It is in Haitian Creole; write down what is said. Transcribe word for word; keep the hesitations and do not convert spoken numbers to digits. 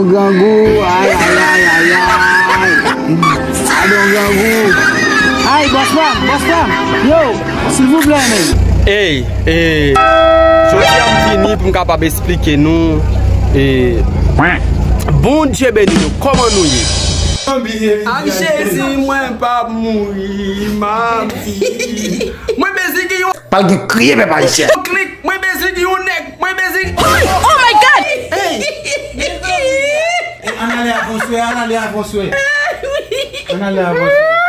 Grangou, ay, ay, ay, ay, ay. Padon, grangou. Ay, bòs pa m, bòs pa m. Yo, silvouplè, men. Ey, e, jodi a m vini pou m kapab esplike nou, e, Bondye beni nou, kòman nou ye? Ak Jezi, mwen p ap mouri, m ap viv. Mwen bezwen gen yon Pral gen kriye pèp ayisyen. Klik, mwen bezwen gen yon nèg, mwen bezwen. Oh my God! Hey! Ann ale avans wè, ann ale avans wè. Ann ale avans wè.